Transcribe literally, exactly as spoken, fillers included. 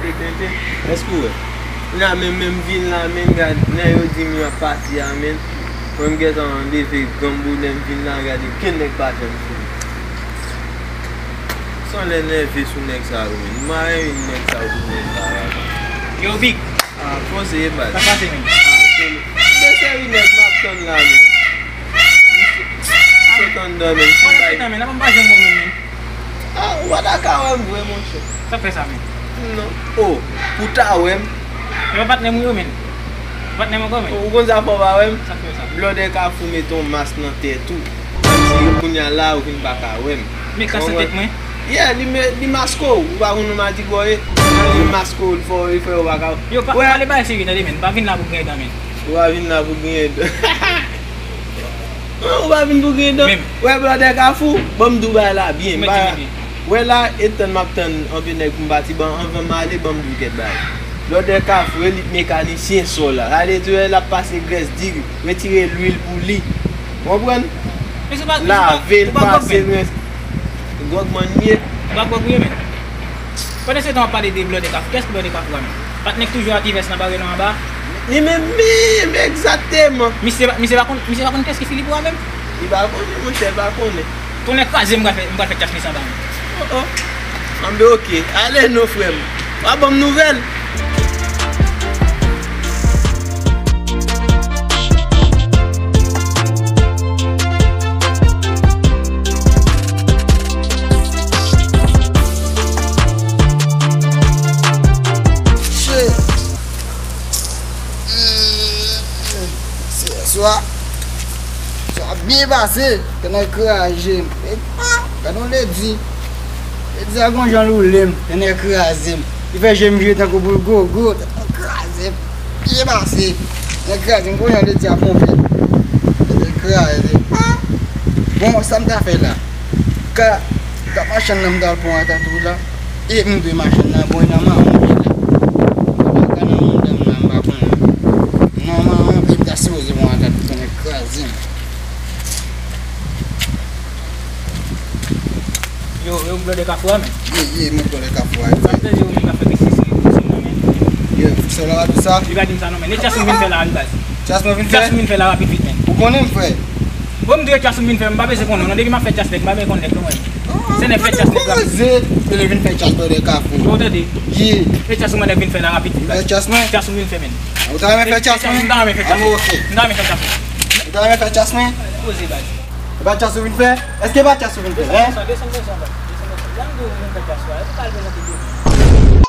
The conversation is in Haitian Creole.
Tenten, èske w wè? Kounya menm, menm vin la, menm gad, nèg yo di m y ap pati a, menm. Mwen m gentan leve granm bonè, m vin la, gade, kenn nèg pa janm sou mwen. Son lè nève sou nèg sa yo, menm. M pa renmen nèg sa yo pou nèg sa yo. Yo, Big. Ah, poze, baz. Sa pase, menm? Ah, se, de seri nèg m ap tann la, menm. M se, m se tann dan, menm. Si m bay. Pandan se tan, menm, la, m pa janm wè, menm, menm. Ah, ou pa ta ka wè m vre, monchè. Sa k fè sa, menm? Non. Oh, pou ta wè m. E pa patnè m ou yo, menm. Patnè m ankò, menm. Ou konn sa fè w pa wè m? Sa k fè sa? Blòdè Kafou mete yon mas nan tèt ou. Kòmsi kounye a la, ou vin pa ka wè m. Men kas nan tèt mwen. Yeah, li me-, li maske w. Ou pa konn nan madigo ye. Li maske w, li fè w, li fè w pa ka. Yo, pa, pale bagay serye, tande, menm. Pa vin la pou griyen dan, menm. Ou pa vin la pou griyen dan. Ou pa vin pou griyen dan. Menm. Wè, blòdè Kafou, ban m di w bagay la byen. Mwen di byen. Wè la, e tann m ap tann anpe nèg pou m pati, ban, anvan m ale, ban m di w kèk bagay. Blòdè Kafou, elit mekanisyen sò la. Sa vle di, wè, l ap pase grès diri, retire lwil pou li. Ou konprann? Lave l, pase l, men gwòg man m ye. Ou pa gwòg ou ye, menm. Pandan se tan w ap pale de blòdè Kafou, kiyès ki blòdè Kafou a, menm? Patnè k toujou ak ivès nan bare nan anba? Li menm, menm, egzakteman. Misye pa, misye pa konn, misye pa konn kiyès ki Filip ou a, menm? Li pa konnen, monchè, li pa konnen. Tonnè kraze m, m pral fè, m pral fè tchas li sanba m. Oh, oh. Anben, oke. Ale non, frè m. W a ban m nouvèl. Shit. Se swa, swa byen pase, tonnè kraze m. E pa, gade yon ledi. Ledi a gon jan l woule m, tonnè kraze m. Li fè je m vire tankou boul gogo, tonnè kraze m. Byen pase, tonnè kraze m, gon jan ledi a ponpe. Tonnè kraze. Ah! Bon, sa m ta fè la? Ka, ka machann nan m t al pran atatou la. E m dwe machann nan, bon, e nan mawon li ye la. Li pa ka nan mawon dan m la, m pa konnen. Nan mawon, e m ta sipoze pran atatou, tonnè kraze m. Yo, yo, blòdè Kafou a, menm. Ye, ye, mwen blòdè Kafou a, frè. M ap tande yo menm k ap fè ke si, si, si, non, menm. Yo, se la, tout sa. Li pa di m sa, non, menm. E tchas ou vin fè la, li baz. Tchas mwen vin fè? Tchas ou vin fè la, rapid, vit, menm. Ou konnen m, frè? Bon, m di w e tchas ou vin fè, m pa bezwen konnen, non. Depi m ap fè tchas nèg, m pa bezwen konn nèg, non, mwen. Se nèg fè tchas nèg, rapid. Koze, yo vin fè tchas blòdè Kafou. Bon, tande. Ye. E tchas ou mwen nèg vin fè la, rapid, vit, baz. Fè tchas mwen? Tchas ou vin fè, menm. Ou ta renmen fè tchas mwen? M ta renmen fè tchas. Ah, bon, oke. M ta renmen fè tchas mwen. Ou ta renmen fè tchas mwen? Poze, baz. E pa tchas ou vin fè? Èske e pa tchas ou vin fè, hein? Desann, desann, desann, desann, desann. Jan m di w vin fè tchas la, e pou w al prezante dosye.